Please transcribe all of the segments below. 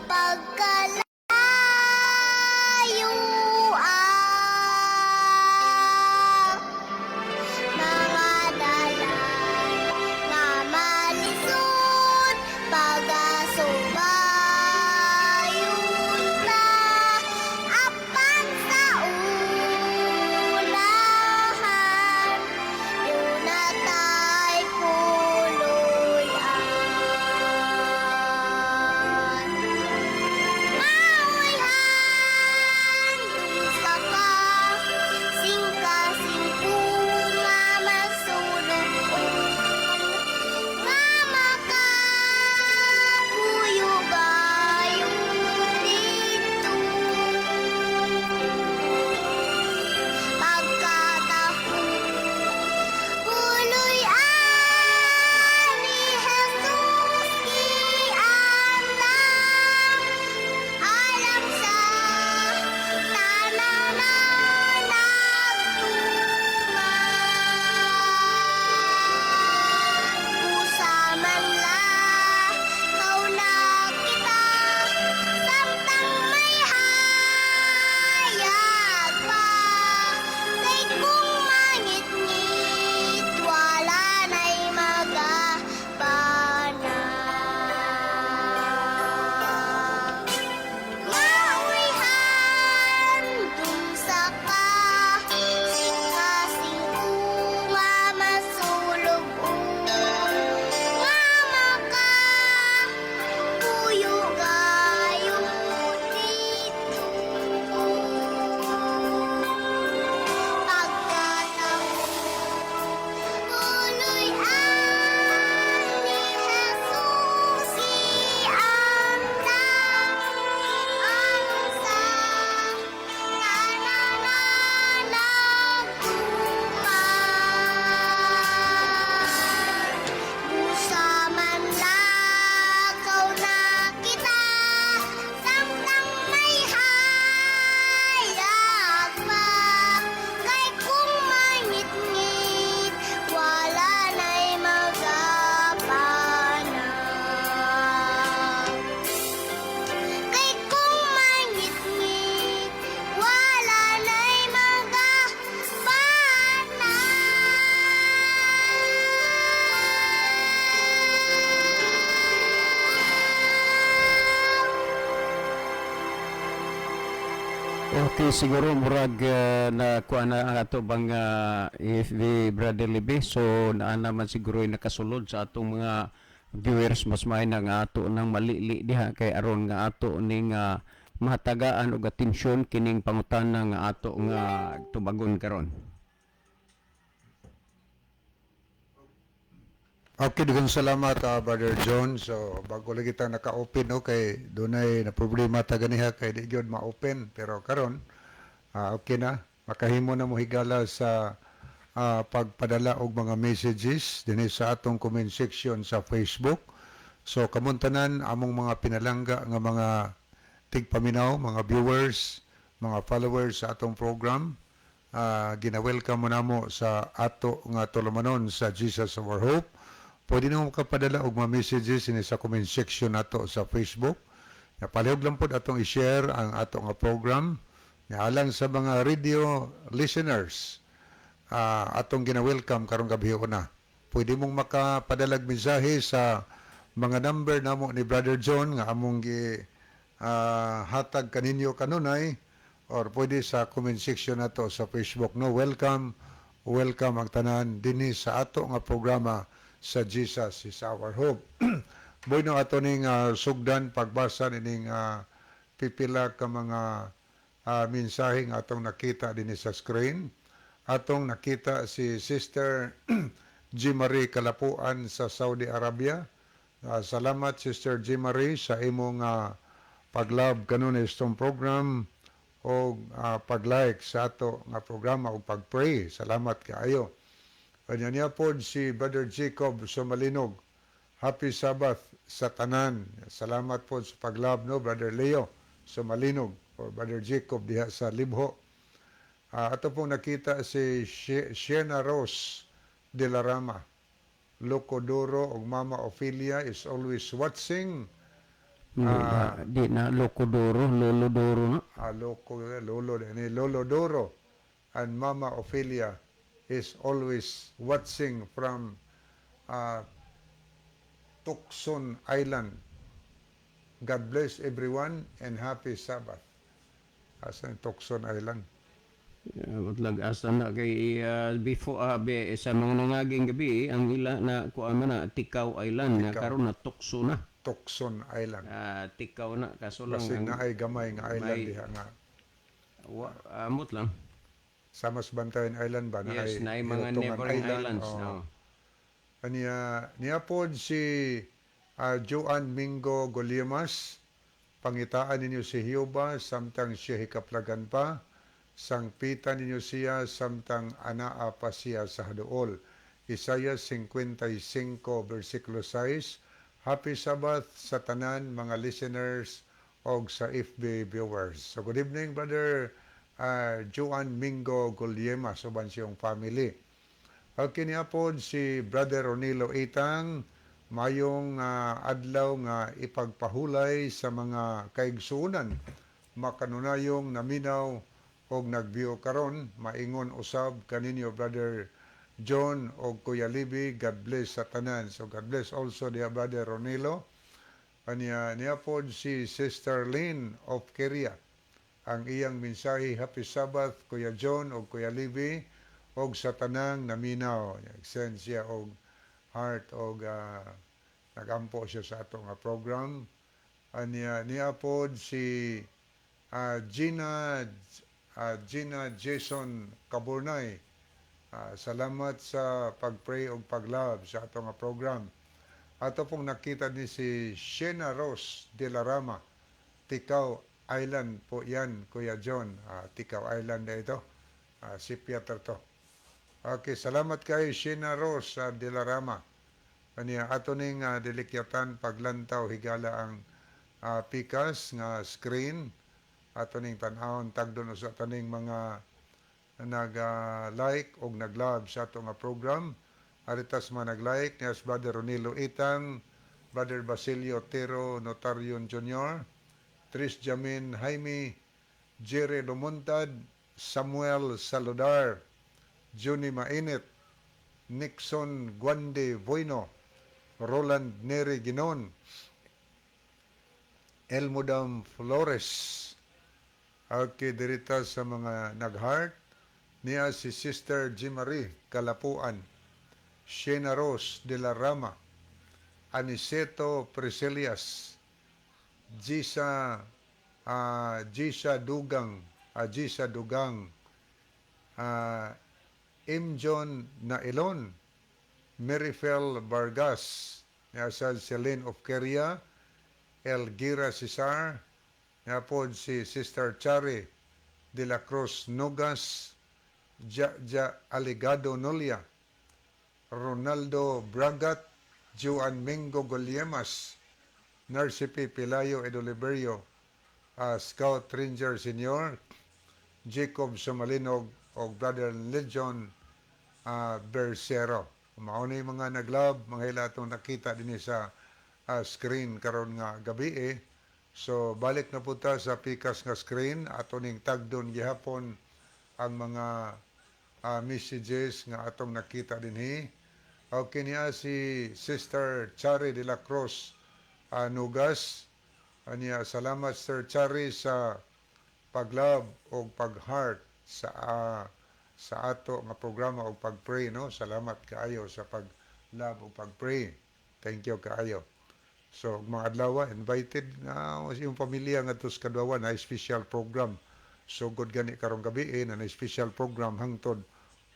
Pagkalayuan mga dalan nga malisod, pagasubayon ta, apan sa unahan duna tay puloy-an. Maoy handom sa kasing-kasing nga masulub-on, nga makapuyo gayud didto. Pagkataho, puloy-an ni Jesus giandam alang sa tanan na nagtuman. Busa man lakaw na kita samtang may hayag pa, kay kung mangitngit, wala na'y magapana. Maoy handom sa kasing-kasing nga masulub-on, nga makapuyo gayud didto. Pagkataho, puloy-an ni Jesus giandam alang sa tanan na nagtuman. Busa man lakaw na kita samtang may hayag pa, kay kung mangitngit, wala na'y magapana. Kay kung mangitngit, wala na'y magapana. Okay, siguro murag na kuha na ang ato bang if the Brother Libi. So naa naman siguro yung nakasulod sa atong mga viewers. Mas may na nga ato nang malili diha kay aron nga ato ning mahatagaan og atensyon kining pangutana nga ato nga tubagon karon. Okay, daghang salamat, Brother John. So, bago lagi ta naka-open, okay, dunay na problema ta ganiha kay di gyud ma-open. Pero karon, okay na. Makahimo na mo higala sa pagpadala og mga messages dinhi sa atong comment section sa Facebook. So, kamuntanan among mga pinalangga nga mga tigpaminaw, mga viewers, mga followers sa atong program. Gina-welcome mo namo sa ato nga tulumanon sa Jesus Our Hope. Pwede na mo makapadala og mga messages ini sa comment section nato sa Facebook. Ya, palihog lang pod atong i-share ang ato nga program. Ya, alang sa mga radio listeners, atong gina-welcome karong gabi una. Pwede mong makapadalag mensahe sa mga number namo ni Brother John nga among gi hatag kaninyo kanunay or pwede sa comment section nato sa Facebook, no? Welcome, welcome ang tanan dinhi sa ato nga programa sa Jesus Is Our Hope. Bueno, ato ning sugdan pagbasa nining pipila ka mga mensahe nga atong nakita dinhi sa screen. Atong nakita si Sister G. Marie Kalapuan sa Saudi Arabia. Salamat, Sister G. Marie, sa imong pag-love kanunay itong program o pag-like sa ato nga programa o pag-pray. Salamat kaayo. Kanya niya po si Brother Jacob Sumalinog. Happy Sabbath sa tanan. Salamat po sa pag-love, no, Brother Leo Sumalinog or Brother Jacob diha sa Libho. Ato pong nakita si Shena Rose de la Rama. Locodoro og Mama Ophelia is always watching. Di na Locodoro, Lolo Doro na. Loko, Lolo, ni Lolo Doro and Mama Ophelia is always watching from Tucson Island. God bless everyone and happy Sabbath. Asa yung Tucson Island? Matlag asa na kay before be, sa mga nangaging gabi ang ila na kuan man na Ticao Island na Ticao. Karon na Tukso na. Tucson Island. Ticao na kaso lang Basig ang na ay gamay nga island diha nga. Wa, amot lang. Sa mas Bantayan Island ba? Na Yes, ay na mga Gilutongan neighboring islands. Oo. No. Aniya, niya pod si Joan Mingo Goliamas, "Pangitaan ninyo si Jehova samtang siya hikaplagan pa, sangpita ninyo siya samtang anaa pa siya sa haduol." Isaiah 55 versikulo 6. Happy Sabbath sa tanan mga listeners og sa FB viewers. So good evening, Brother Joan Mingo Gulyemas uban siyang family. Okay, niya pod si Brother Ronilo Itang, "Mayong adlaw nga ipagpahulay sa mga kaigsuonan makanunayong naminaw og nagbiyo karon. Maingon usab kaninyo, Brother John og Kuya Libby. God bless sa tanan." So God bless also dear Brother Ronilo. Anya niya pod si Sister Lynn of Korea. Ang iyang mensahe, "Happy Sabbath, Kuya John og Kuya Libby og sa tanang naminaw." Send siya og heart og nagampo siya sa ato nga program. Anya niya pod si Gina Jason Kaburnay. "Salamat sa pag-pray og pag-love sa ato nga program." Ato pong nakita ni si Shena Rose de la Rama. "Ticao Island po yan, Kuya John." Ticao Island na ito. Si Pieter to. Okay, salamat kay Shena Rose de la Rama. Kaniya ato ning dilikyatan paglantaw higala ang pikas nga screen. Ato ning tan-awon tagdon usa taning mga nag-like og nag-love sa ato nga program. Aritas mga nag-like niya si Brother Ronilo Itang, Brother Basilio Tero Notarion Jr., Tris Jamin Jaime, Jerry Lumontad, Samuel Saludar, Johnny Mainit, Nixon Guande Voino, Roland Neri Ginon, Elmodam Flores. Okay, dirita sa mga nag-heart, niya si Sister G. Marie Kalapuan, Shena Rose de la Rama, Aniceto Priscilias, Gisa Dugang, M. John Nailon, Marifel Vargas, niya sa Celine of Keria, Elgira Cesar, niya po si Sister Chari de la Cruz Nogas, Ja Ja Aligado Nolia, Ronaldo Bragat, Joan Mingo Goliemas, Narcipe Pilayo Edoliberio, Scout Ranger Senior, Jacob Sumalinog o Brother Legion Bersero. Mao ni mga nag-love, mga ila atong nakita dinhi sa screen karon nga gabi eh. So balik na po ta sa pikas nga screen ato ning tagdon gihapon ang mga messages nga atong nakita dinhi. Okay, niya si Sister Chari de la Cruz Nugas. Aniya, "Salamat, Sir Chari, sa pag-love o pag-heart sa ato nga programa o pag-pray," no? Salamat kaayo sa pag-love o pag-pray. Thank you kaayo. So mga adlaw invited na yung pamilya nga sa Kadwawan na special program. So good gani karong gabi eh, na special program hangtod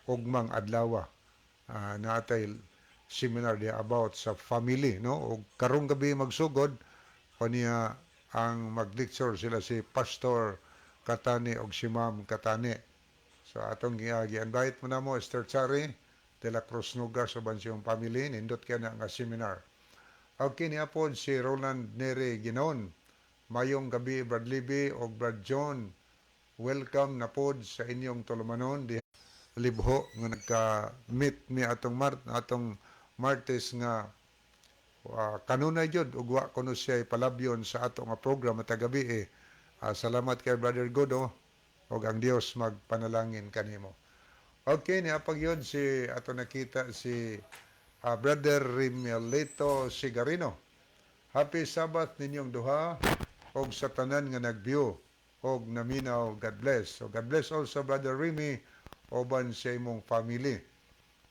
ugmang adlaw. Naatay seminar diya about sa family, no? Og karong gabi magsugod kaniya ang mag-lecture sila si Pastor Katani og si Ma'am Katani. So atong gi-invite mo na mo Esther Chari de la Cruz Nugas uban siyang family, nindot kay na nga seminar. Okay, niya pod si Roland Nere Ginon. "Mayong gabi, Brad Libby og Brad John. Welcome na pod sa inyong tulumanon di libho nga nagka-meet mi atong Martes nga Kanunay gyud ug wa kuno siya palabyon sa ato nga program matag gabi eh. Salamat kay Brother Godo ug ang Dios magpanalangin kanimo. Okay, niya pag yun si ato nakita si Brother Rimelito Sigarino. Happy Sabbath ninyong duha og sa tanan nga nag-view og naminaw. God bless. So God bless also, Brother Remy, uban sa imong family.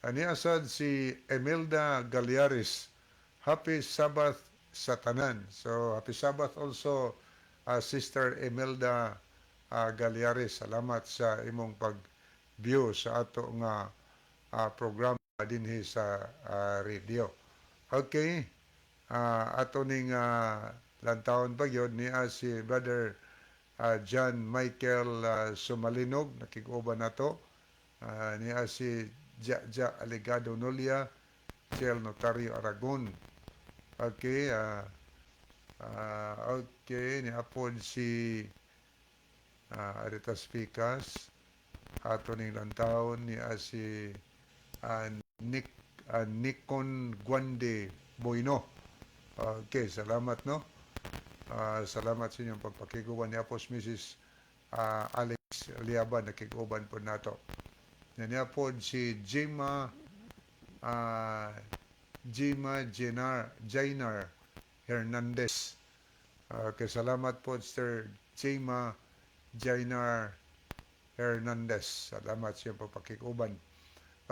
Ani asad si Emelda Galiares. Happy Sabbath sa tanan. So happy Sabbath also, Sister Emelda Galiares. Salamat sa imong pag-view sa ato nga programa dinhi sa radio. Okay. Ato ning lantawon pa gyud niya si Brother John Michael Sumalinog, nakig-uban nato. Niya si Ja Ja Aligado Nolia, Chel Notario Aragon. Okay, okay, niya pod si Aritas Picas. Ato ning lantawon niya si Nick Nikon Guande Boino. Okay, salamat, no. Salamat sa inyong pagpakiguban ni Apos Mrs. Alex Liaban, nakiguban po nato. Niya po si Jima Jenar Jainar Hernandez. Okay, salamat po, Sir Jima Jainar Hernandez. Salamat sa iyong pagpakiguban.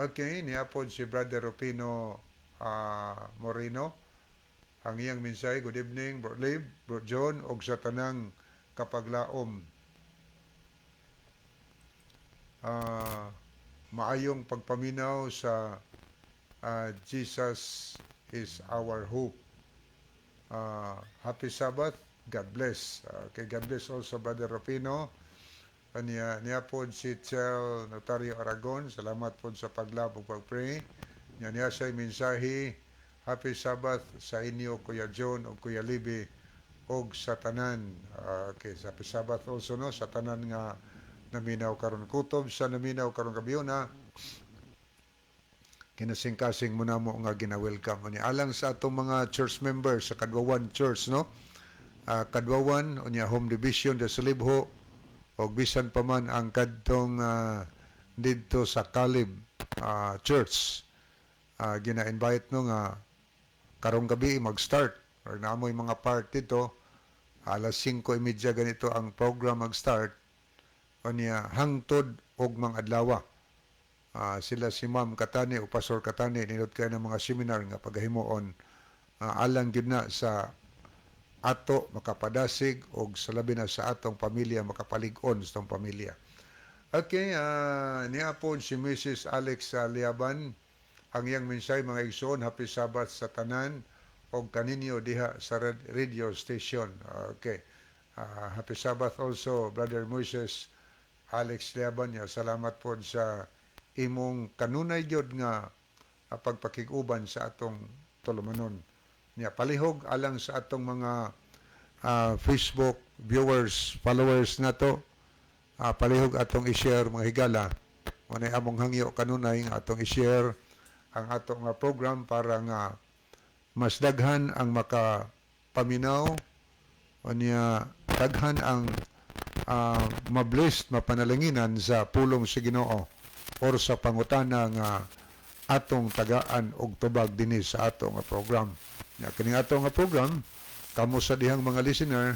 Okay, niya po si Brother Rupino Moreno. Ang iyang mensahe, "Good evening, Bro Lib, Bro John, og sa tanang kapaglaom. Maayong pagpaminaw sa Jesus is our hope. Happy Sabbath. God bless." Okay, God bless also, Brother Rufino. Niya, niya po si Chel Notario Aragon. Salamat po sa paglab ug pag-pray. Niya niya sa mensahe. "Happy Sabbath sa inyo, Kuya John ug Kuya Libby, og sa tanan." Okay, happy Sabbath also, no, sa tanan nga naminaw karon, kutob sa naminaw karon gabiuna, kinasing-kasing mo na mo nga gina-welcome unya alang sa atong mga church members sa Kadwawan Church, no, Kadwawan unya Home Division de Salibho og bisan pa man ang kadtong didto sa Caleb Church, gina-invite, no, nga karong gabi mag-start or naamoy mga part dito alas 5:30 ganito ang program mag-start unya hangtod og mga adlaw. Sila si Ma'am Katani o Pastor Katani, nindot kay ng mga seminar nga pagahimuon, alang gyud na sa ato makapadasig og sa labi na sa atong pamilya, makapalig-on sa atong pamilya. Okay, niya po si Mrs. Alex Liaban. Ang iyang mensahe, "Mga igsoon, happy Sabbath sa tanan og kaninyo diha sa radio station." Okay. Happy Sabbath also, Brother Moises Alex Liaban. Ya, salamat po sa imong kanunay gyud nga pagpakig-uban sa atong tulumanon. Nya palihog alang sa atong mga Facebook viewers, followers nato, palihog atong i-share, mga higala. Unay among hangyo kanunay nga atong i-share ang atong nga program para nga mas daghan ang makapaminaw unya daghan ang mablessed, mapanalanginan sa pulong sa Ginoo or sa pangutana nga atong tagaan og tubag dinhi sa ato nga program. Nya kining ato nga program, kamo sa dihang mga listener,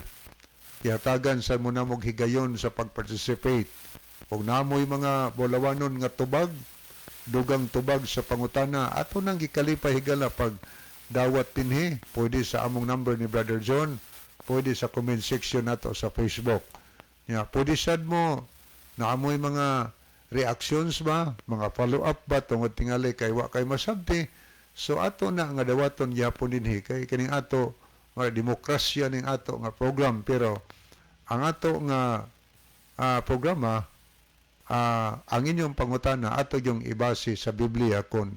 ihatagan sa mo namog higayon sa pag-participate. Ug namoy mga bulawanon nga tubag, dugang tubag sa pangutana, ato nang gikalipay, higala, pag dawat dinhi, pwede sa among number ni Brother John, pwede sa comment section nato sa Facebook. Ya, pwede sad mo naamoy mga reactions ba, mga follow-up ba tungod tingali kay wa kay masabti. So ato na nga dawaton gyapon dinhi kay kining ato mga demokrasya ning ato nga program, pero ang ato nga programa, ang inyong pangutana ato yung ibase sa Biblia kung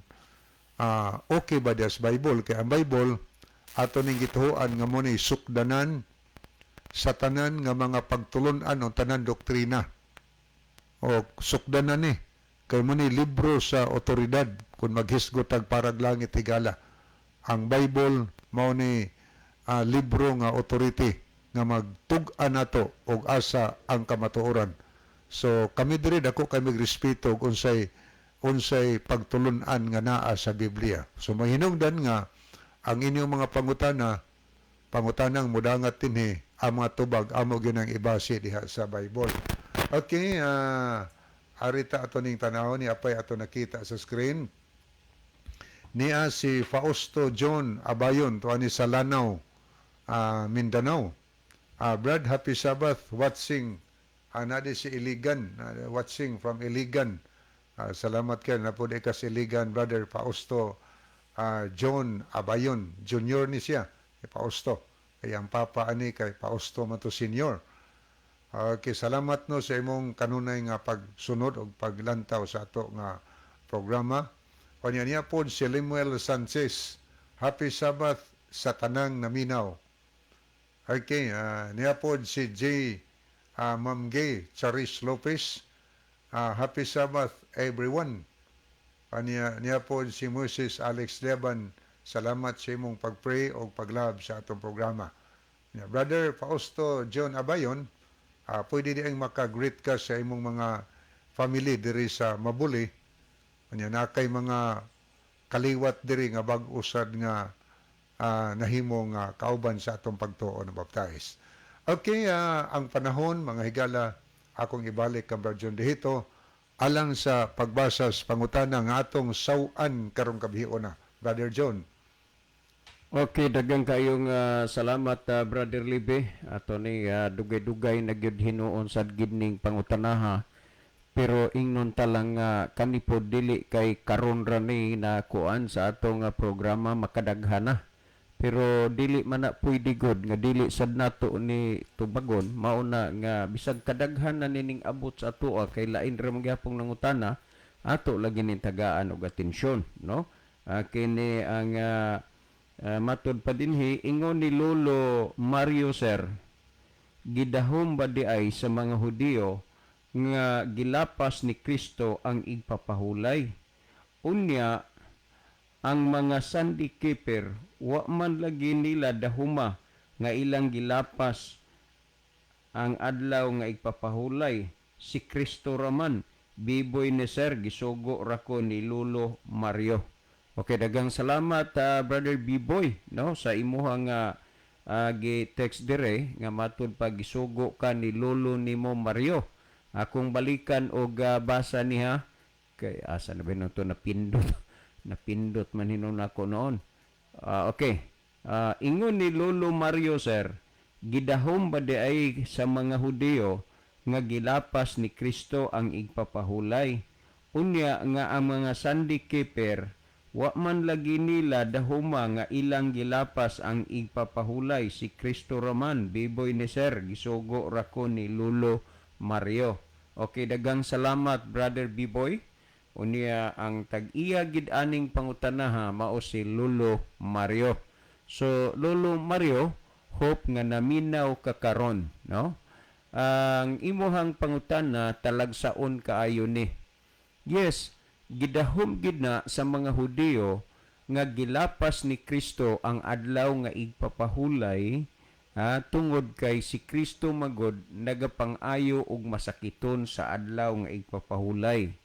okay ba sa Bible, kay ang Bible ato ning gituohan nga mo ni sukdanan sa tanan nga mga pagtulon-an o tanan doktrina o sukdanan ni kay mo ni libro sa otoridad kung maghisgot tag parag langit, higala. Ang Bible mao ni libro nga authority nga magtug-an nato og asa ang kamatuoran. So kami diri, dako kami respeto og unsay unsay pagtulun-an nga naa sa Biblia. So mahinungdan nga ang inyong mga pangutana, pangutanang mudangat dinhi, ang mga tubag amo ginang ibase diha sa Bible. Okay, arita ato ning tanawon ni apay ato nakita sa screen. Niya si Fausto John Abayon to ani sa Lanao, Mindanao. Brad, happy Sabbath, watching nadi si Iligan, watching from Iligan. Salamat kay na pud ka sa Iligan, Brother Fausto John Abayon, junior ni siya, kay Fausto. Kaya ang papa ani kay Fausto man to senior. Okay, salamat no sa imong kanunay nga pagsunod og paglantaw sa ato nga programa. Kanya niya po si Lemuel Sanchez. Happy Sabbath sa tanang naminaw. Okay, niya po si J. Ma'am Gay Charis Lopez. Happy Sabbath everyone. Kanya niya po si Moses Alex Leban. Salamat sa imong pag-pray o pag-love sa atong programa. Niya, Brother Fausto John Abayon, pwede di ang maka-greet ka sa imong mga family diri sa Mabuli. Kanya na kay mga kaliwat diri nga bag-usad nga nahimo nga kauban sa atong pagtuo na baptize. Okay, ang panahon, mga higala, akong ibalik kang Brad John Dihito alang sa pagbasa sa pangutana nga atong saw-an karong gabiona. Brother John. Okay, daghang kayong salamat, Brother Libe. Ato ni dugay-dugay na gyud hinuon sad gid ning pangutanaha. Pero ingnon ta lang nga kani po dili kay karon ra ni na kuan sa atong programa, makadaghan na. Pero dili man na pwede gud nga dili sad nato ni tubagon, mao na nga bisag kadaghan na nining abot sa atoa kay lain ra man gyapong nangutana, ato lagi ning tagaan og atensyon, no? Kini ang matud pa dinhi, ingon ni Lolo Mario, "Sir, gidahom ba di ay sa mga Hudiyo nga gilapas ni Kristo ang igpapahulay? Unya ang mga Sunday keeper, wa man lagi nila dahuma nga ilang gilapas ang adlaw nga igpapahulay, si Kristo raman. Biboy ni sir, gisugo ra ko ni Lolo Mario." Okay, daghang salamat, Brother Biboy, no, sa imuha nga gi-text dire nga matud pa gisugo ka ni lolo nimo Mario. Akong balikan og basa niya kay asa na ba to napindot, napindot man hinon ako noon. Okay. Ingon ni Lolo Mario, "Sir, gidahom ba di ay sa mga Hudiyo nga gilapas ni Kristo ang igpapahulay? Unya nga ang mga Sunday keeper, wa man lagi nila dahuma nga ilang gilapas ang igpapahulay, si Kristo raman. Biboy ni sir, gisugo ra ko ni Lolo Mario." Okay, daghang salamat, Brother Biboy. Unya ang tag-iya gid aning pangutanaha mao si Lolo Mario. So Lolo Mario, hope nga naminaw ka karon, no? Ang imuhang pangutana talagsaon kaayo ni. Yes, gidahom gid na sa mga Hudiyo nga gilapas ni Kristo ang adlaw nga igpapahulay, tungod kay si Kristo magod nagapang-ayo og masakiton sa adlaw nga igpapahulay.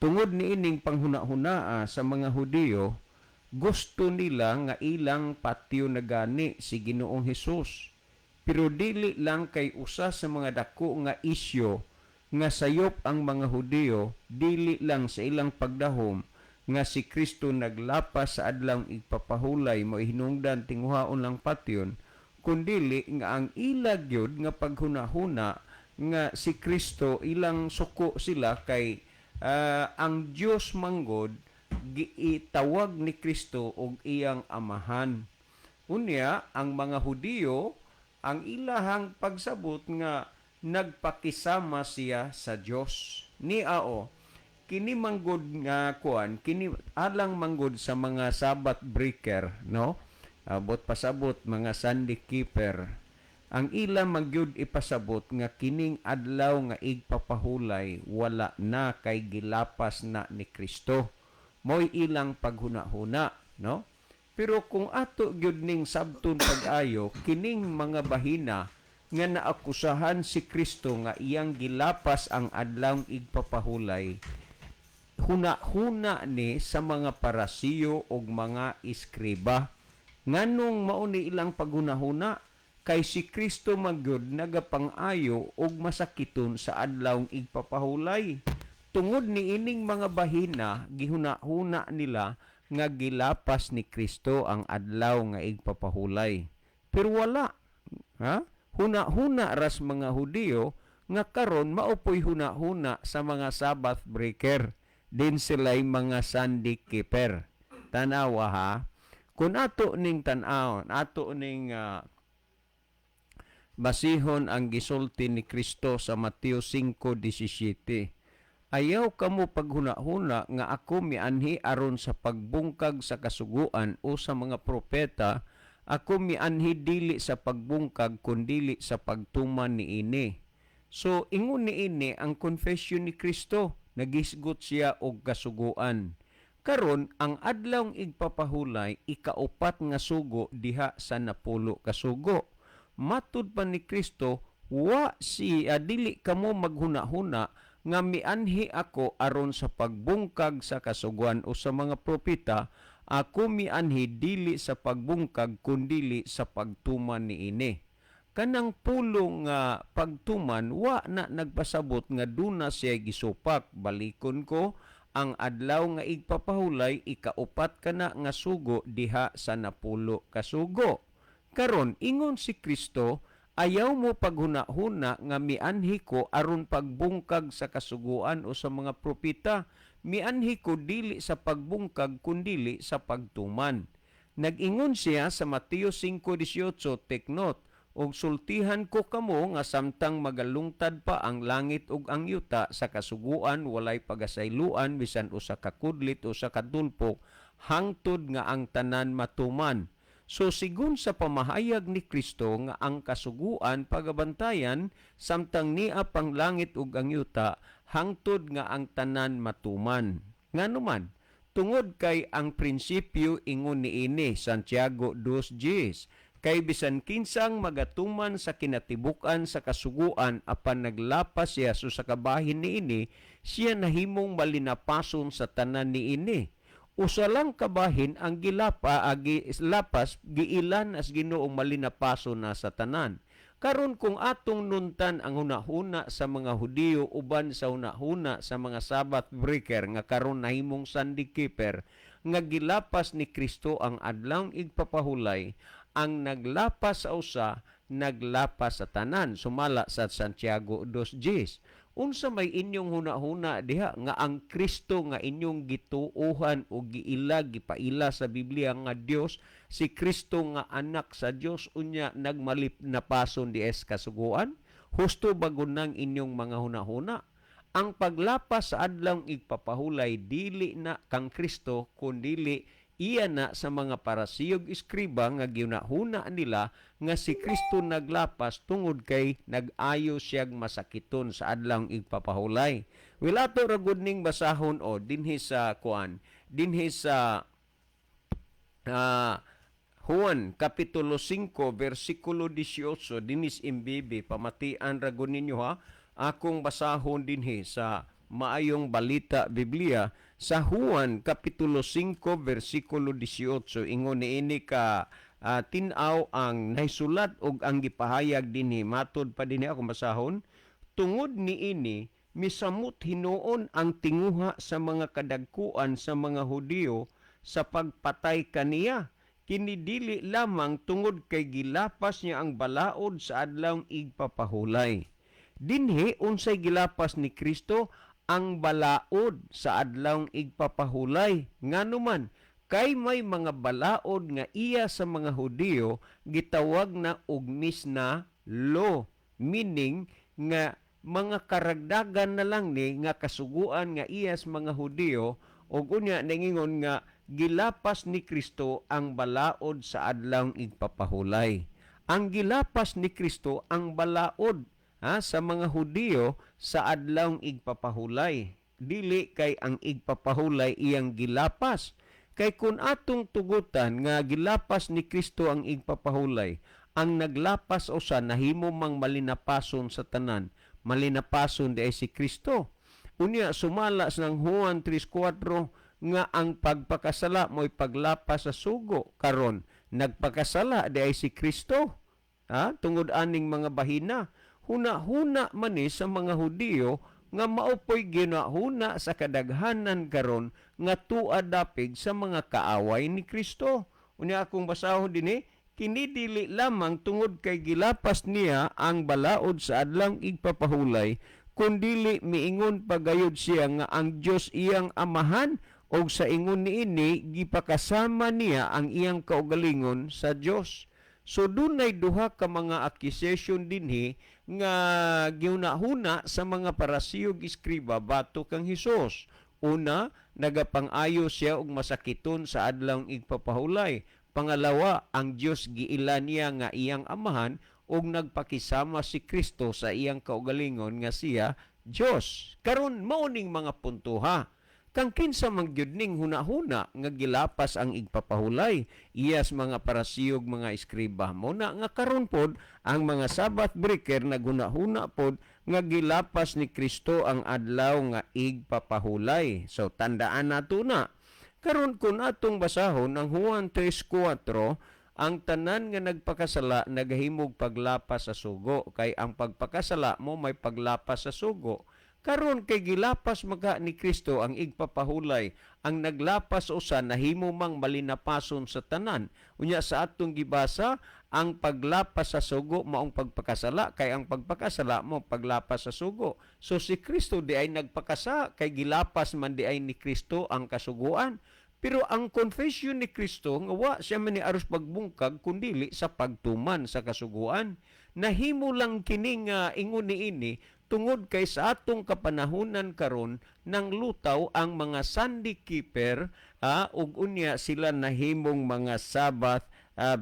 Tungod niining panghuna-hunaa sa mga Hudiyo, gusto nila nga ilang patyo na gani si Ginoong Hesus. Pero dili lang kay usa sa mga dako nga isyo nga sayop ang mga Hudiyo, dili lang sa ilang pagdahom nga si Kristo naglapas sa adlaw igpapahulay mo hinungdan tinguhaon lang patyon, kundili nga ang ila gyud nga paghunahuna nga si Kristo ilang suko sila kay ang Dios manggod giitawag ni Kristo og iyang amahan. Unya ang mga Hudiyo, ang ilahang pagsabot nga nagpakisama siya sa Dios. Ni ao kini manggod nga kuan kini alang manggod sa mga Sabbath breaker, no, abot pasabot mga Sunday keeper, ang ila magyud ipasabot nga kining adlaw nga igpapahulay wala na kay gilapas na ni Kristo. Mo'y ilang paghuna-huna, no? Pero kung ato gyud ning sabton pag-ayo kining mga bahina nga naakusahan si Kristo nga iyang gilapas ang adlawng igpapahulay, huna-huna ni sa mga Parasiyo og mga eskriba. Nganong mao ni ilang paghunahuna? Kay si Kristo magyud nagapang-ayo og masakiton sa adlawng igpapahulay. Tungod ni ining mga bahina, gihuna-huna nila nga gilapas ni Kristo ang adlaw nga igpapahulay. Pero wala. Ha? Huna-huna ras mga Hudiyo nga karon mao poy huna-huna sa mga Sabbath breaker. Din sila'y mga Sunday keeper. Tanawa ha. Kung ato ning tan-awon, ato ning basihon ang gisulti ni Kristo sa Mateo 5:17. "Ayaw kamo paghuna-huna nga ako mianhi aron sa pagbungkag sa kasuguan o sa mga propeta. Ako mianhi dili sa pagbungkag kundili sa pagtuman niini." So ingon niini ang confession ni Kristo, nagisgot siya og kasuguan. Karon ang adlawng igpapahulay, ikaupat nga sugo diha sa 10 ka sugo. Matud pa ni Kristo, wa si dili kamo maghuna-huna nga mianhi ako aron sa pagbungkag sa kasuguan o sa mga propeta. Ako mianhi dili sa pagbungkag kundili sa pagtuman niini. Kanang pulong nga pagtuman, wa na nagpasabot nga duna siya gisupak. Balikon ko ang adlaw nga igpapahulay, ikaupat kana nga sugo diha sa 10 ka sugo. Karon ingon si Kristo, "Ayaw mo paghuna-huna nga mianhi ko aron pagbungkag sa kasuguan o sa mga propeta. Mianhi ko dili sa pagbungkag kundili sa pagtuman." Nag-ingon siya sa Mateo 5:18, take note, "Ug sultihan ko kamo nga samtang magalungtad pa ang langit ug ang yuta, sa kasuguan walay pagasayloan bisan usa ka kudlit o sa kadulpok hangtod nga ang tanan matuman." So sigon sa pamahayag ni Kristo nga ang kasuguan pagabantayan samtang nia pang langit ug ang yuta hangtod nga ang tanan matuman. Ngano man? Tungod kay ang prinsipyo ingon niini, Santiago 2:10, "Kay bisan kinsang magatuman sa kinatibuk-an sa kasuguan apan naglapas siya sa kabahin niini, siya nahimong malinapason sa tanan niini." Usa lang kabahin ang gilapa agi lapas, giilan as Ginoo malinapason na sa tanan. Karon kung atong nuntan ang hunahuna sa mga Hudiyo uban sa hunahuna sa mga Sabbath breaker nga karon nahimong Sunday keeper nga gilapas ni Kristo ang adlawng igpapahulay, ang naglapas sa usa naglapas sa tanan sumala sa Santiago 2:10. Unsa may inyong hunahuna diha nga ang Kristo nga inyong gituohan o giila, gipaila sa Biblia nga Dios, si Kristo nga anak sa Dios, unya nagmalip na pason di es kasuguan? Husto ba nang inyong mga hunahuna? Ang paglapas sa adlawng igpapahulay dili na kang Kristo kundili iya na sa mga Parasiyog, eskriba nga giunahuna nila nga si Kristo naglapas tungod kay nag-ayo siyag masakiton sa adlawng igpapahulay. Wilato ra gud ning basahon o dinhi sa kuan, dinhi sa Juan Kapitulo 5 versikulo 18 dinis imbibi. Pamatian ra gud ninyo ha, akong basahon dinhi sa Maayong Balita Biblia sa Juan Kapitulo 5 versikulo 18. Ingon niini ka tin-aw ang nahisulat og ang gipahayag dinhi. Matod pa dinhi, akong basahon, "Tungod niini misamot hinuon ang tinguha sa mga kadagkuan sa mga Hudiyo sa pagpatay kaniya. Kini dili lamang tungod kay gilapas niya ang balaod sa adlawng igpapahulay." Dinhi, unsay gilapas ni Kristo? Ang balaod sa adlawng igpapahulay. Ngano man? Kay may mga balaod nga iya sa mga Hudiyo gitawag na og Misna law, meaning nga mga karagdagan na lang ni nga kasuguan nga iyas mga Hudiyo, ug unya ningingon nga gilapas ni Kristo ang balaod sa adlawng igpapahulay. Ang gilapas ni Kristo ang balaod ha, sa mga Hudiyo sa adlawng igpapahulay. Dili kay ang igpapahulay iyang gilapas. Kay kung atong tugutan nga gilapas ni Kristo ang igpapahulay, ang naglapas usa nahimo mang malinapason sa tanan, malinapason di ay si Kristo. Unya sumala sa ng Juan 3:4 nga ang pagpakasala mo'y paglapas sa sugo. Karon nagpakasala di ay si Kristo. Ha? Tungod aning mga bahina, huna-huna man ni sa mga Hudiyo nga mao poy ginahuna sa kadaghanan karon nga tua dapig sa mga kaaway ni Kristo. Unya akong basahon dinhi, kini dili lamang tungod kay gilapas niya ang balaod sa adlawng igpapahulay, kundili miingon pagayod siya nga ang Dios iyang amahan, og sa ingon niini gipakasama niya ang iyang kaugalingon sa Dios. So dunay duha ka mga accusation dinhi nga gihuna-huna sa mga Parisiyo ug eskriba batok kang Hesus. Una, nagapang-ayo siya og masakiton sa adlawng igpapahulay. Pangalawa, ang Dios giila niya nga iyang amahan ug nagpakisama si Kristo sa iyang kaugalingon nga siya Dios. Karon mao ning mga puntoha. Kang kinsa man gyud ning hunahuna nga gilapas ang igpapahulay iyas mga Parisiyo ug mga eskriba? Mao na nga karon pod ang mga Sabbath breaker naghunahuna pod nga gilapas ni Kristo ang adlaw nga igpapahulay. So tandaan nato na. Karon kun atong basahon ang Juan 3:4, ang tanan nga nagpakasala nagahimog paglapas sa sugo, kay ang pagpakasala mo may paglapas sa sugo. Karon kay gilapas maga ni Kristo ang igpapahulay, ang naglapas usa nahimo mang malinapason sa tanan. Unya sa atong gibasa, ang paglapas sa sugo maong pagpakasala, kay ang pagpakasala mo paglapas sa sugo. So si Kristo di ay nagpakasa kay gilapas man di ay ni Kristo ang kasuguan. Pero ang confession ni Kristo nga wa siya man ni aros pagbungkag kundili sa pagtuman sa kasuguan. Nahimo lang kini nga ingon niini tungod kay sa atong kapanahunan karon nang lutaw ang mga Sunday keeper, ug unya sila nahimong mga Sabbath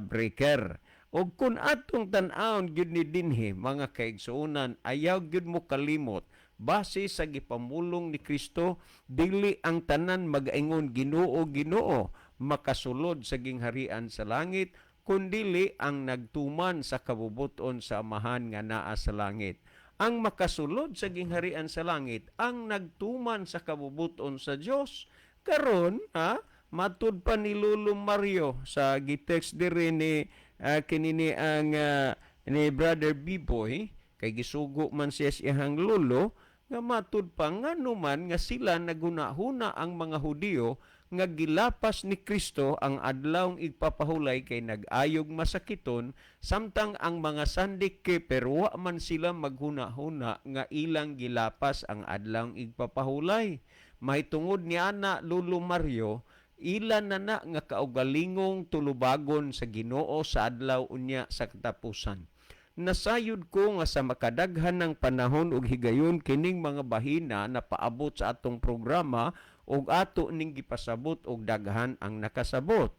breaker. Ug kun atong tan-awon gyud ni dinhi, mga kaigsuonan, ayaw gyud mo kalimot, base sa gipamulong ni Kristo, dili ang tanan magaingon, "Ginoo, Ginoo," makasulod sa gingharian sa langit, kundili ang nagtuman sa kabubuton sa Amahan nga naa sa langit. Ang makasulod sa gingharian sa langit ang nagtuman sa kabubuton sa Dios. Karon, ha, matud pa ni Lolo Mario sa gitext diri ni kini ni ang ni Brother B-Boy, kay gisugo man siya sa iyang lolo, nga matud pa ngano man nga sila nagunahuna ang mga Hudiyo nga gilapas ni Kristo ang adlawng igpapahulay kay nag-ayog masakiton, samtang ang mga Sunday keeper wa man sila maghuna-huna nga ilang gilapas ang adlawng igpapahulay. Mahitungod ni ana, Lolo Mario, ila na na nga kaugalingong tulubagon sa Ginoo sa adlaw unya sa katapusan. Nasayod ko nga sa makadaghan ng panahon ug higayon kining mga bahina na paabot sa atong programa ug ato ning gipasabot og daghan ang nakasabot.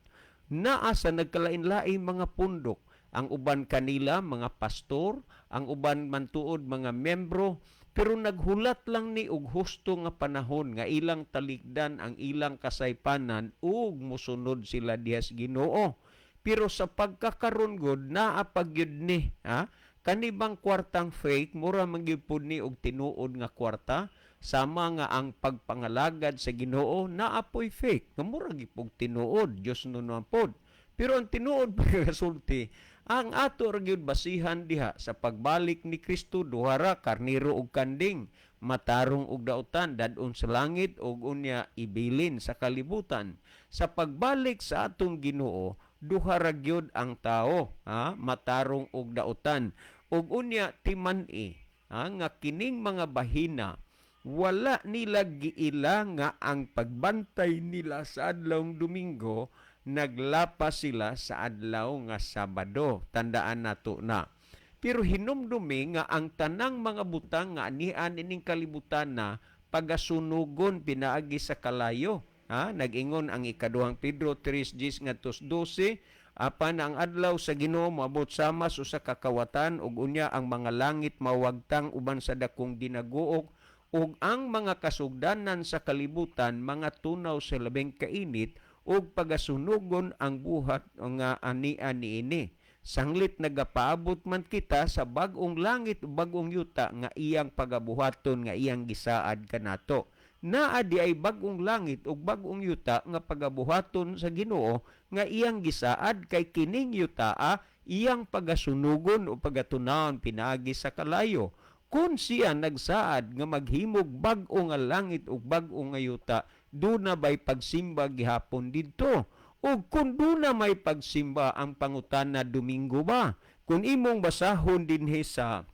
Naa sa nagkalain-laing mga pundok. Ang uban kanila mga pastor, ang uban mantuod mga membro, pero naghulat lang ni og husto nga panahon nga ilang talikdan ang ilang kasaypanan ug musunod sila diha sa Ginoo. Pero sa pagkakaron gud naa pa gyud ni, ha? Kani bang kwartang fake, mura man gyud pud ni og tinuod nga kwarta, sama nga ang pagpangalagad sa Ginoo naa poy fake nga mura gyud pug tinuod, Dios nunuan pod. Pero ang tinuod pagkasulti, ang ato ra gyud basihan diha sa pagbalik ni Kristo, duha ra, karniro ug kanding, matarong ug dautan, dad-on sa langit ug unya ibilin sa kalibutan. Sa pagbalik sa atong Ginoo, duha ra gyud ang tao, ha, matarong ug dautan. Ug unya timan-i, ha, nga kining mga bahina wala nila giila nga ang pagbantay nila sa adlawng Domingo naglapas sila sa adlaw nga Sabado. Tandaan nato na. Pero hinumdumi nga ang tanang mga butang nga anian ining kalibutan na pagasunugon pinaagi sa kalayo. Ha? Nag-ingon ang ikaduhang Pedro 3:10 ngadto 12, apan ang adlaw sa Ginoo moabot sama sa usa ka kawatan, ug unya ang mga langit mawagtang uban sa dakong dinaguok, ug ang mga kasugdanan sa kalibutan mga tunaw sa labing kainit. ug pagasunugon ang buhat nga ania niini, sanglit nagapaabot man kita sa bag-ong langit ug bag-ong yuta nga iyang pagabuhaton, nga iyang gisaad kanato. Naa di ay bag-ong langit ug bag-ong yuta nga pagabuhaton sa Ginoo nga iyang gisaad, kay kining yutaa iyang pagasunugon o pagatunawon pinaagi sa kalayo. Kung siya nagsaad nga maghimog bag-o nga langit ug bag-o nga yuta, duna bay pagsimba gihapon didto? Ug kung duna may pagsimba, ang pangutana, Domingo ba? Kung imong basahon dinhi sa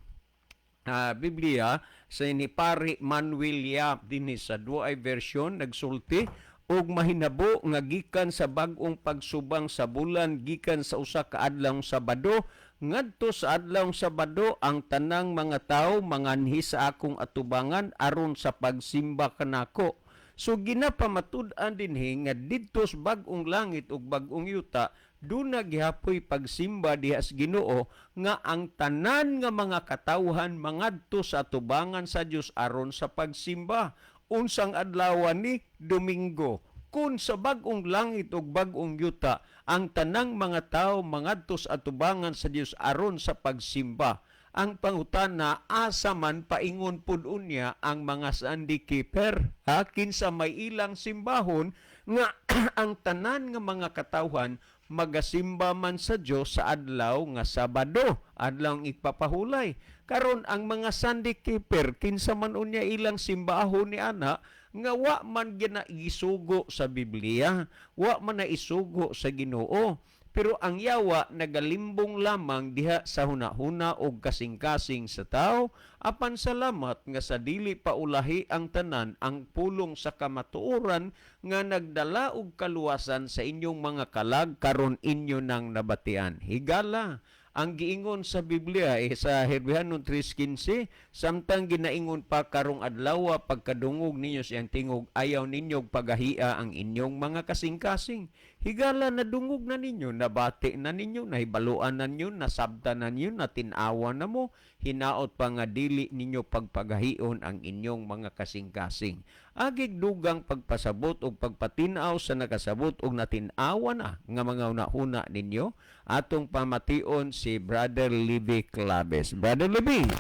Biblia sa ni Pari Manuel Yap dinhi sa duay version, nagsulti, "Ug mahinabo nga gikan sa bag-ong pagsubang sa bulan, gikan sa usa ka adlawng Sabado ngadto sa adlawng Sabado, ang tanang mga tawo manganhi sa akong atubangan aron sa pagsimba kanako." So ginapamatud-an dinhi nga didto sa bag-ong langit ug bag-ong yuta, duna gihapoy pagsimba diha sa Ginoo, nga ang tanan nga mga katawhan mangadto sa atubangan sa Dios aron sa pagsimba. Unsang adlaw ni? Domingo. Kung sa bag-ong langit ug bag-ong yuta ang tanang mga tawo mangadto sa atubangan sa Dios aron sa pagsimba, ang pangutana, asa man paingon pud unya ang mga Sunday keeper, ha? Kinsa may ilang simbahon nga ang tanan nga mga katawhan magasimba man sa Dios sa adlaw nga Sabado, adlaw ang igpapahulay? Karon, ang mga Sunday keeper, kinsa man unya ilang simbahon ni ana nga wa man gina isugo sa Biblia, wa man na isugo sa Ginoo? Pero ang yawa nagalimbong lamang diha sa hunahuna og kasing-kasing sa tao. Apan salamat nga sa dili pa ulahi ang tanan, ang pulong sa kamatuoran nga nagdala og kaluwasan sa inyong mga kalag karon inyo nang nabatian. Higala, ang giingon sa Biblia sa Hebrehanon 3:15, "Samtang ginaingon pa karong adlaw, pagkadungog ninyo siyang tingog, ayaw ninyo pagahia ang inyong mga kasing-kasing." Higala, nadungog na ninyo, nabati na ninyo, nahibaluan na ninyo, nasabtan na ninyo, natinawa na mo, hinaot pa nga dili ninyo pagpagahion ang inyong mga kasing-kasing. Agig dugang pagpasabot og pagpatinaw sa nakasabot og natin-awa na nga mga hunahuna ninyo, atong pamation si Brother Libby Claves. Brother Libby.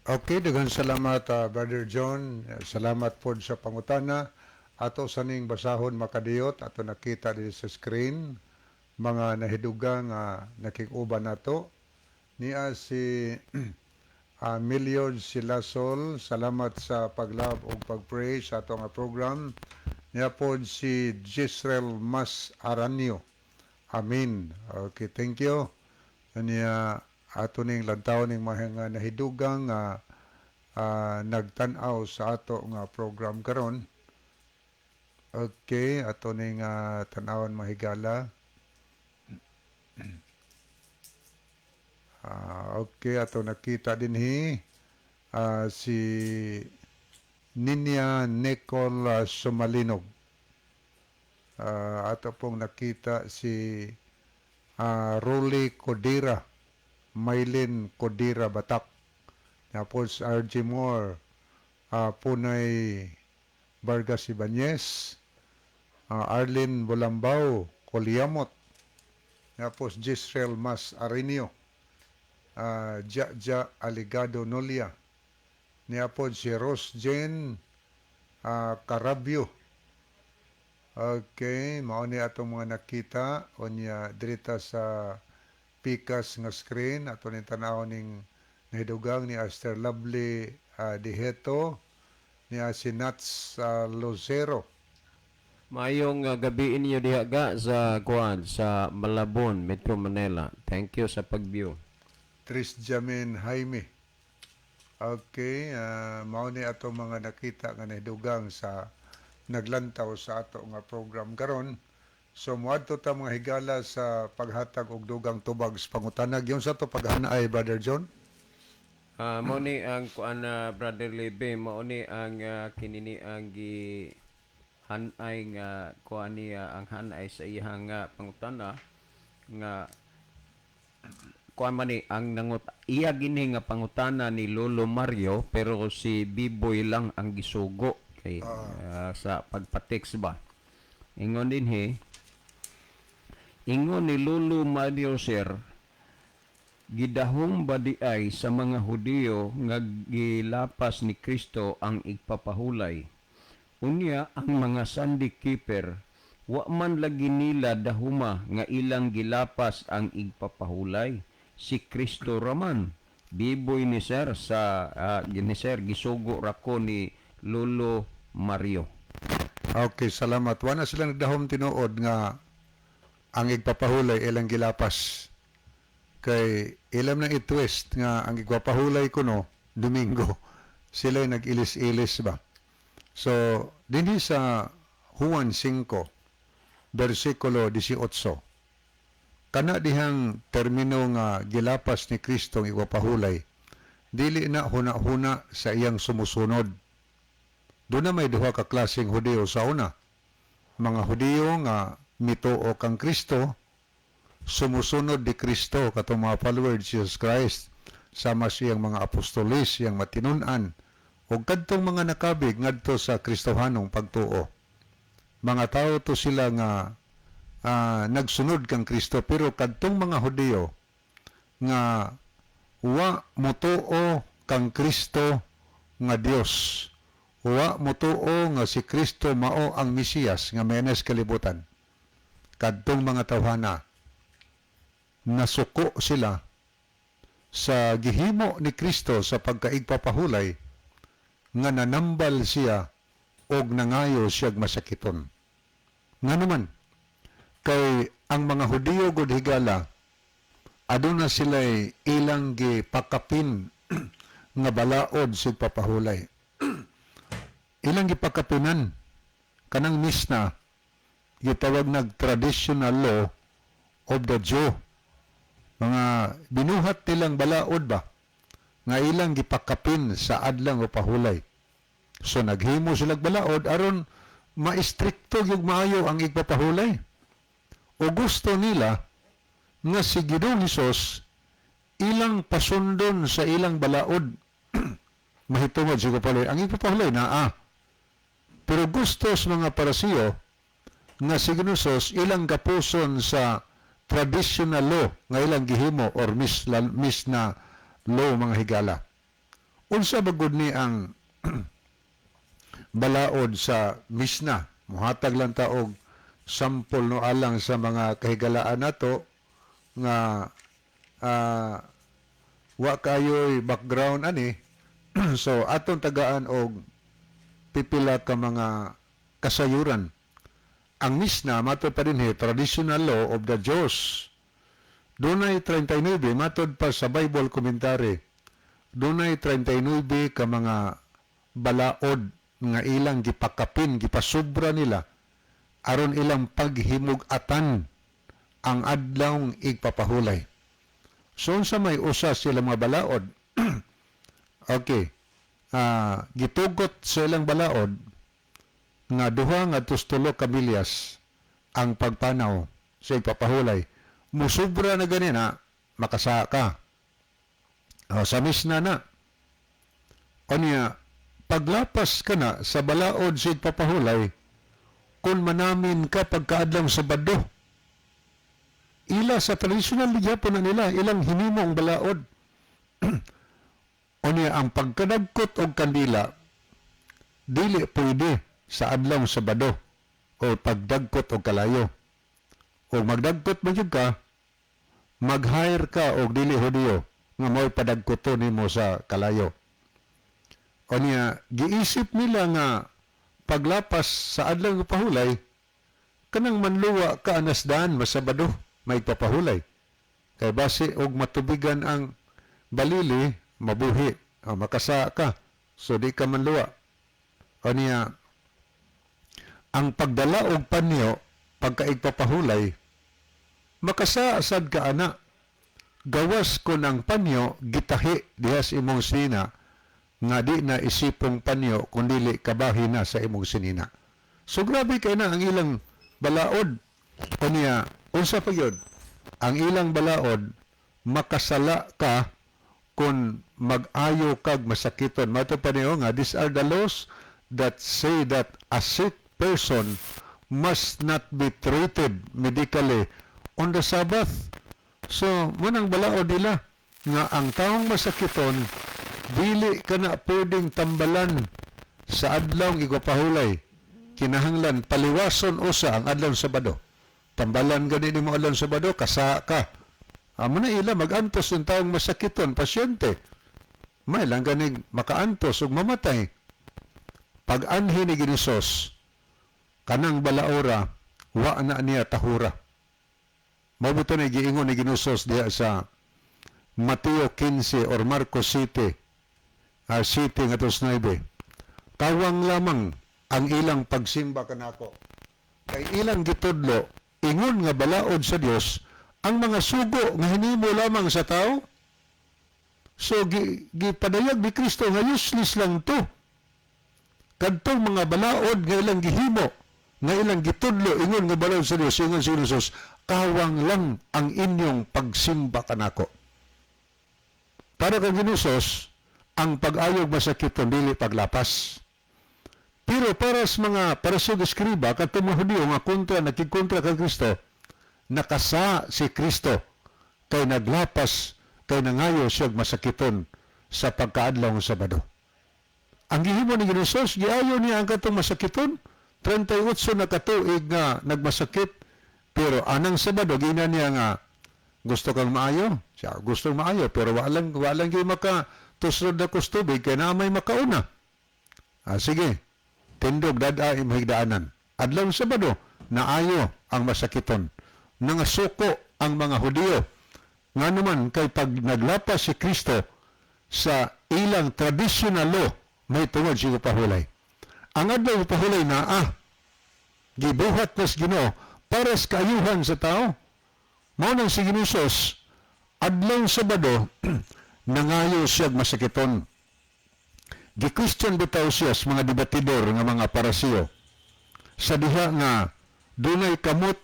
Okay, daghang salamat, Brother John. Salamat pod sa pangutana. Ato saning basahon makadiyot, ato nakita diri sa screen mga nahidugang nakikuban nato. Niya si Million Silasol, salamat sa pag-love ug pag-pray sa ato nga program. Niya pod si Gisrel Mas Aranio. Amin. Okay, thank you. Niya ato ning lantaw ning mga nahidugang nagtan-aw sa ato nga program karon. Okay, ato ning tan-awon, mahigala. Okay, ato nakita dinhi si Ninya Nicole Sumalinog. Ato pong nakita si Rolly Codira, Maylin Codira Batak. Tapos RG Moore, Punay Vargas Ibanez, Arlene Bolambao, Coliamot, tapos Gisrel Mas Arenio, Ja Ja Aligado Nolia, niya po si Rose Jane Carabio. Okay, mao ni atong mga nakita unya dirita sa pikas nga screen. Ato ni tan-aw ning nahidugang ni Aster Lovely Diheto, niya si Nats Lucero. Maayong gabi inyo diha ga sa kuan sa Malabon, Metro Manila. Thank you sa pag-view. Tris Jamin Jaime. Okay, mao ni ato mga nakita nga nahidugang sa naglantaw sa ato nga program karon. So moadto ta, mga higala, sa paghatag og dugang tubag sa pangutana. Giunsa sa to paghanaay, Brother John? Mao ni ang kuan na, Brother Lebe, mao ni ang kinini ang gi hanay nga kuan niya, ang hanay sa iyang pangutana nga kuan man ni ang nangut iya gini nga pangutana ni Lolo Mario, pero si Biboy lang ang gisugo kay sa pagpa-text ba. Ingon dinhi Ingon ni Lolo Mario, sir, gidahom ba diay sa mga Hudiyo nga gilapas ni Kristo ang igpapahulay? Unya ang mga Sunday keeper, wa man lagi nila dahuma nga ilang gilapas ang igpapahulay. Si Kristo raman. Biboy ni sir sa ni sir, gisugo ra ko ni Lolo Mario. Okay, salamat. Wala sila nagdahom tinuod nga ang igpapahulay ilang gilapas. Kay ilam nang i-twist nga ang igpapahulay kuno Domingo. Sila nag-ilis-ilis ba. So, dinhi sa Juan 5, versikulo 18. Kana dihang termino nga gilapas ni Kristo ang igpapahulay, dili na huna-huna sa iyang sumusunod. Doon na may duha ka klaseng Hudiyo sa una. Mga Hudiyo nga mituo kang Kristo, sumusunod di Kristo katong mga follower Jesus Christ, sama siyang mga apostolis, siyang matinun-an, ug kadtong mga nakabig ngadto sa Kristohanong pagtuo. Mga tao to sila nga nagsunod kang Kristo, pero kadtong mga Hudiyo nga wa motuo kang Kristo nga Dios, wa motuo nga si Kristo mao ang Mesiyas nga menes kalibutan, kadtong mga tawhana nasuko sila sa gihimo ni Kristo sa pagkaigpapahulay nga nanambal siya og nangayo siyag masakiton. Nga naman, kay ang mga Hudiyo gud higala, aduna sila'y ilang gipakapin nga balaod sa papahulay. Ilang gipakapinan kanang Misna, gitawag nag traditional law of the Jew. Mga binuhat nilang balaod ba nga ilang gipakapin sa adlang o pahulay. So naghimo silag balaod aron maestrikto yung maayo ang igpapahulay. O gusto nila nga si Ginoong Hesus ilang pasundon sa ilang balaod mahitungod sa igpapahulay. Ang igpapahulay naa. Pero gusto sa mga Parisiyo nga si Ginoong Hesus ilang gapuson sa traditional law nga ilang gihimo or Misna law, mga higala. Unsa ba gud ni ang balaod sa Misna? Muhatag lang ta og sample no alang sa mga kahigalaan nato nga wa kayo'y background ani. So atong tagaan og pipila ka mga kasayuran. Ang Misna, matod pa dinhi, traditional law of the Jews. Dunay 39, matod pa sa Bible commentary. Dunay 39 ka mga balaod nga ilang gipakapin, gipasubra nila aron ilang paghimug-atan ang adlawng igpapahulay. So unsa may usa sila mga balaod? Okay. Gitugot sa ilang balaod nga 2 ngadto 3 ka milyas ang pagpanaw sa igpapahulay. Musubra na gani na, makasaka. O, sa Misna na. Unya, paglapas ka na sa balaod sa igpapahulay, kung manamin ka pagkaadlawng Sabado, ila sa traditional gyapon na nila, ilang hinimo ang balaod. Unya, ang pagkadagkot og kandila, dili pwede sa adlaw Sabado o pagdagkot og kalayo. O magdagkot man jud ka, mag-hire ka og dili Hudiyo nga mo'y padagkoto nimo sa kalayo. Unya, giisip nila nga paglapas sa adlaw nga pahulay, kanang manluwa ka anas daan masabado, may papahulay. Kay base og matubigan ang balili, mabuhi, o makasa ka. So di ka manluwa. Unya, ang pagdala og panyo pagkaigpapahulay, makasa sad ka ana gawas kon ang panyo gitahi diha sa imong sinina nga di na isipong panyo kun dili kabahin na sa imong sinina. So grabe kay na ang ilang balaod. Unya, unsa pa gyud? Ang ilang balaod, makasala ka kung mag-ayo kag masakiton. Mato pa niyo nga, these are the laws that say that a sick person must not be treated medically on the Sabbath. So, munang balaod nila nga ang taong masakiton dili ka na pwedeng tambalan sa adlaw igpapahulay. Kinahanglan paliwason usa ang Adlaw Sabado. Tambalan gani nimo Adlaw Sabado, kasa ka. Amo na ila magantos ng taong masakiton, pasyente. May lang ganing makaantos ug mamatay. Pag anhi ni Ginisos, kanang balaora, wa na niya tahura. Mabuto na giingon ni Ginusos diha sa Mateo 15 or Marcos City, City nga 9. Tawang lamang ang ilang pagsimba kanako. Kay ilang gitudlo, ingon nga balaod sa Dios ang mga sugo nga hinimo lamang sa tao. So gipadayag ni Kristo nga useless lang to. Kadtong mga balaod nga ilang gihimo, nga ilang gitudlo ingon nga balaod sa Dios, ingon si Jesus, kawang lang ang inyong pagsimba kanako. Para kang Ginusos, ang pag-ayog masakit dili paglapas. Pero para sa mga Pariseo, eskriba, kadtong mga Hudiyo nga kontra, nakigkontra kang Kristo, nakasa si Kristo kay naglapas, kay nangayo siya masakiton sa pagkaadlaw ng Sabado. Ang gihimo ni Ginusos, giayo niya ang katong masakiton, 38 na katuig nga nagmasakit, pero anang Sabado, gina niya nga, "Gusto kang maayo?" Siya, "Gusto maayo," pero walang gyud maka tusod na kus tubig kay na may makauna. "Ah, sige, tindog dada imong higdaanan." Adlaw Sabado, naayo ang masakiton. Nangasuko ang mga Hudiyo. Nga naman, kay pag naglapas si Kristo sa ilang traditional law, may tungod siya pahulay. Ang adlaw pahulay na, gibuhat nas Ginoo para sa kaayuhan sa tao. Mao nang si Ginusos, Adlaw Sabado, nangayo siya masakiton. Gi-question bitaw siya sa mga debatidor nga mga Paraseo. Sa diha nga dunay kamot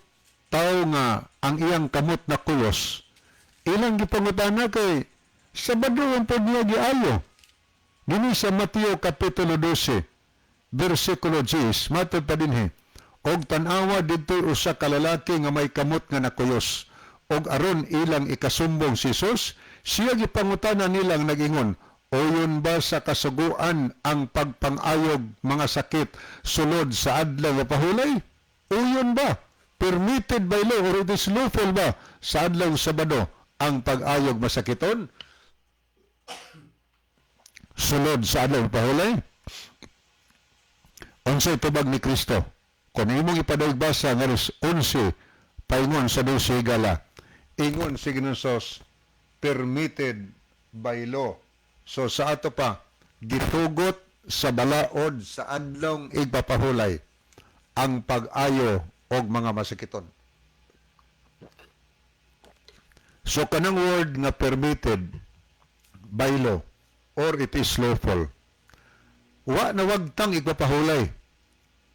tao nga ang iyang kamot na kulos, ilang gipangutana kay Sabado ang pod niya giayo. Dini sa Mateo Kapitulo 12, versikulo 10, matod pa dinhi, "Og tan-awa, didto'y usa ka lalaki nga may kamot nga nakuyos. Og aron ilang ikasumbong si Jesus, siya gipangutana nilang nag-ingon, 'Uyon ba sa kasuguan ang pagpangayog mga sakit sulod sa Adlaw nga Pahulay? Uyon ba? Permitted by law or it is lawful ba sa Adlaw Sabado ang pag-ayog masakiton sulod sa Adlaw Pahulay?'" Unsay tubag ni Kristo? Kung imong ipadayag basa nga 11 paingon sa 12 higala, ingon si Ginusos, permitted by law. So sa ato pa, gitugot sa balaod sa Adlong Igpapahulay ang pag-ayo og mga masakiton. So kanang word nga permitted by law or it is lawful, wa na wagtang igpapahulay.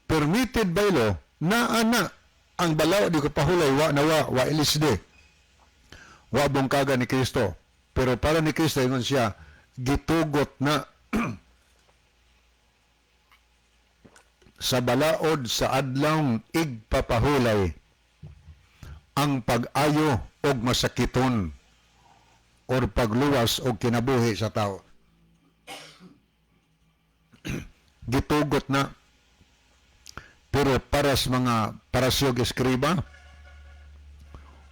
Permitted by law, naa na ang balaod igpapahulay, wa na wa ilisde. Wa bungkaga ni Kristo. Pero para ni Kristo, ingon siya, gitugot na sa balaod sa Adlawng Igpapahulay ang pag-ayo og masakiton or pagluwas og kinabuhi sa tao. Gitugot na. Pero para sa mga Paraseo, eskriba,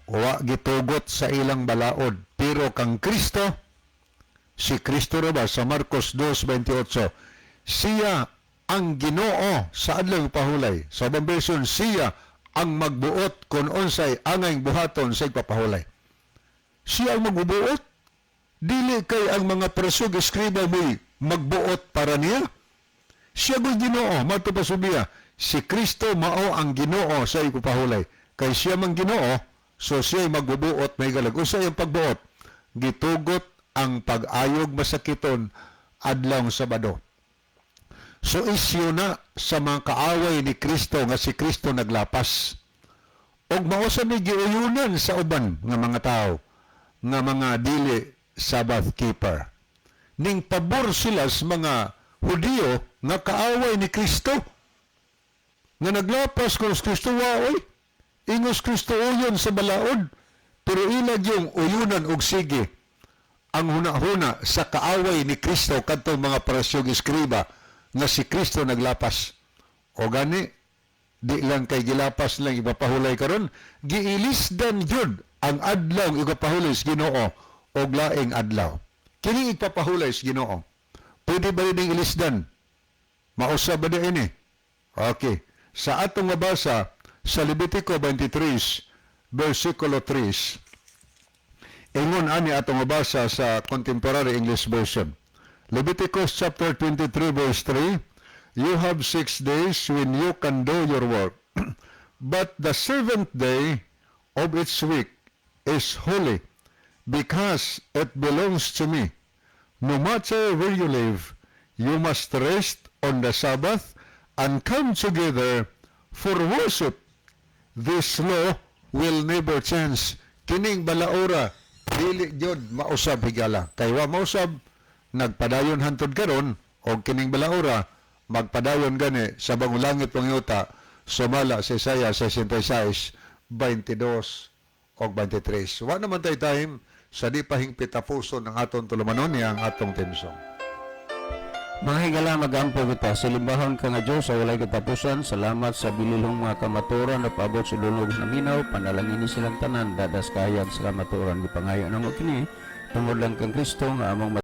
wa gitugot sa ilang balaod. Pero kang Kristo, si Kristo ra ba sa Marcos 2:28, siya ang Ginoo sa Adlaw Pahulay. Sa ubang version, siya ang magbuot kung unsay angay buhaton sa igpapahulay. Siya ang magbubuot. Dili kay ang mga Paraseo, eskriba mo'y magbuot para niya. Siya go'y Ginoo, mato pa subiya. Si Kristo mao ang Ginoo sa igpapahulay. Kay siya mang Ginoo, so siya magbubuot may galag. Unsay ang pagbuot? Gitugot ang pag-ayog masakiton Adlaw Sabado. So isyu na sa mga kaaway ni Kristo nga si Kristo naglapas. Og mao sa ni giuyunan sa uban nga mga tao nga mga dili Sabbath keeper. Ning pabor sila sa mga Hudiyo nga kaaway ni Kristo nga naglapas kung si Kristo wa oy. Ingos Kristo uyon sa balaod, pero ilag yung uyunan og sige ang huna-huna sa kaaway ni Kristo kadtong mga Pariseyog, eskriba, nga si Kristo naglapas. O gani, di lang kay gilapas lang ipapahulay karon, giilisdan gyud ang adlaw ipapahulay sa Ginoo og laing adlaw. Kini ipapahulay sa Ginoo. Pwede ba rin ilisdan? Mausab ba ini? Okay. Sa atong mabasa sa Levitico 23, versikulo 3, ingon ani atong mabasa sa Contemporary English Version. Leviticus chapter 23 verse 3, "You have 6 days when you can do your work. But the seventh day of each week is holy because it belongs to me. No matter where you live, you must rest on the Sabbath and come together for worship. This law will never change." Kining balaora, dili gyud mausab, higala. Kay wa mausab, nagpadayon hantod karon og kining balaora magpadayon gani sa bagong langit ug yuta sumala sa Isaiah 66, 22 og 23. Wa naman tay time sa di pa hingpit tapuson ang atong tulumanon niya ang atong theme song. Mga higala, magampo kita. Salimbahon ka nga Diyos sa walay katapusan. Salamat sa bililhong mga kamatuoran na paabot sa dulog naminaw. Panalangini silang tanan. Dadas kayag sa kamatuoran. Gipangayo namo kini tungod lang kang Kristo nga among